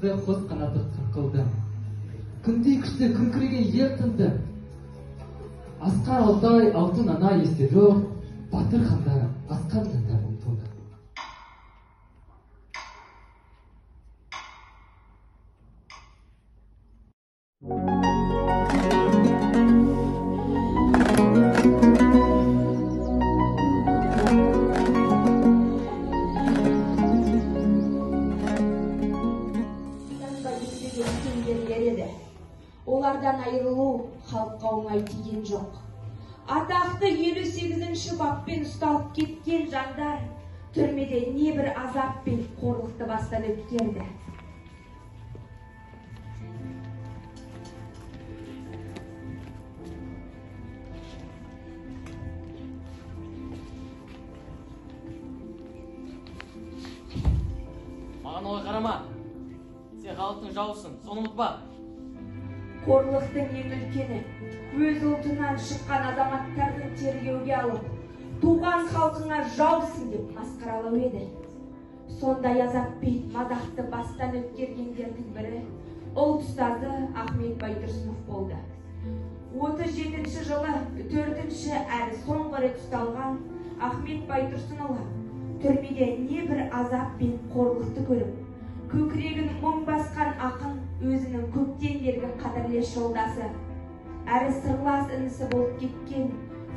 Күмісті қос қанаты қырқылды. Күндей күшті күркіреген ер тынды. Асқар Алтай, алтын ана есте жоқ, батыр хандар асқан жандар ұмытылды. Олардан айырылу халыққа оңай тиген жоқ. Атақты 58-ші баппен ұсталып кеткен жандар түрмеде небір азап пен қорлықты бастан өткерді. Маған олай қарама. Сен халықтың жауысың, соны ұмытпа. Қорлықтың ең үлкені өз ұлтынан шыққан азаматтарды тергеуге алып, туған халқыңа жаусың деп масқаралау еді. Сондай азап пен мазақты бастан өткергендердің бірі ұлт ұстазы Ахмет Байтұрсынов болды. 37 жылы 4-ші әрі соңғы рет ұсталған Ахмет Байтұрсынұлы түрмеде небір азап пен қорлықты көріп, көкірегін мұң басқан ақын өзінің көптен бергі қадірлес жолдасы, әрі сырлас інісі болып кеткен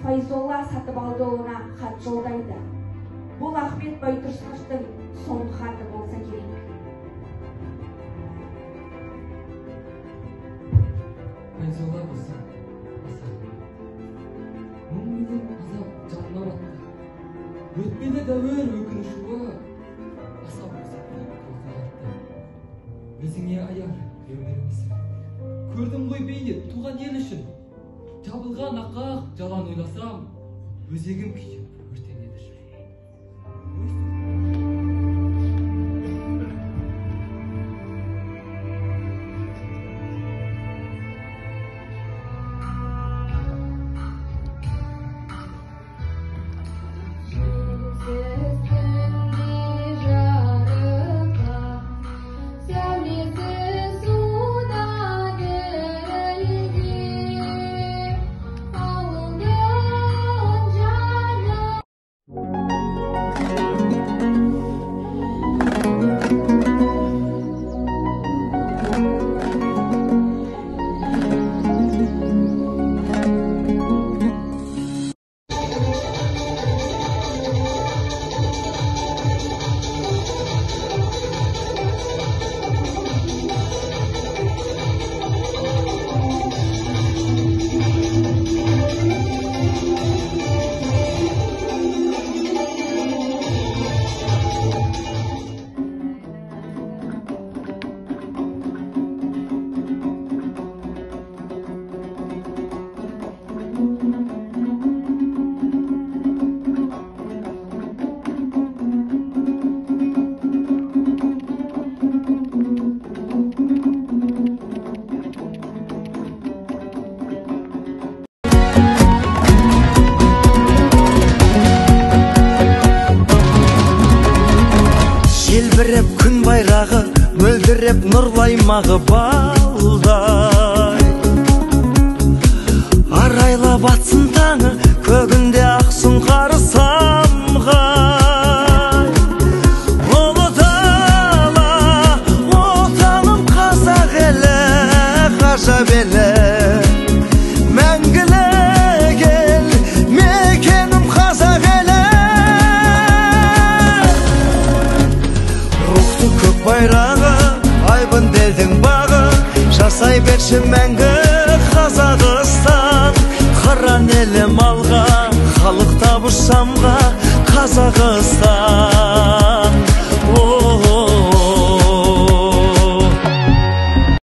Файзолла Сатыбалдыұлына хат жолдайды. Бұл Ахмет Байтұрсыновтың соңғы хаты болса керек. Файзолла болса, аса. Мұң менен азап жанына батты. Өтпелі дәуір өкініш уы, аса болса қатты. Өзіңе аяр өміріміз. Көрдім ғой бейнет туған ел үшін. Жабылған ақақ жалан ойласам, өзегім күйіп өртенеді. Желбіреп күн байрағы, мөлдіреп нұрлы аймағы балдай. Арайлап атсын таңы, көгінде ақ сұңқары самғай. Ұлы дала, отаным қазақ елі, ғажап елі. Мәңгілік ел, мекенім қазақ елі. Рухты көк байрағы, айбын елдің бағы, жасай берші мәңгі Қазақстан. Қыран елім алға, халық табыс самға, Қазақстан.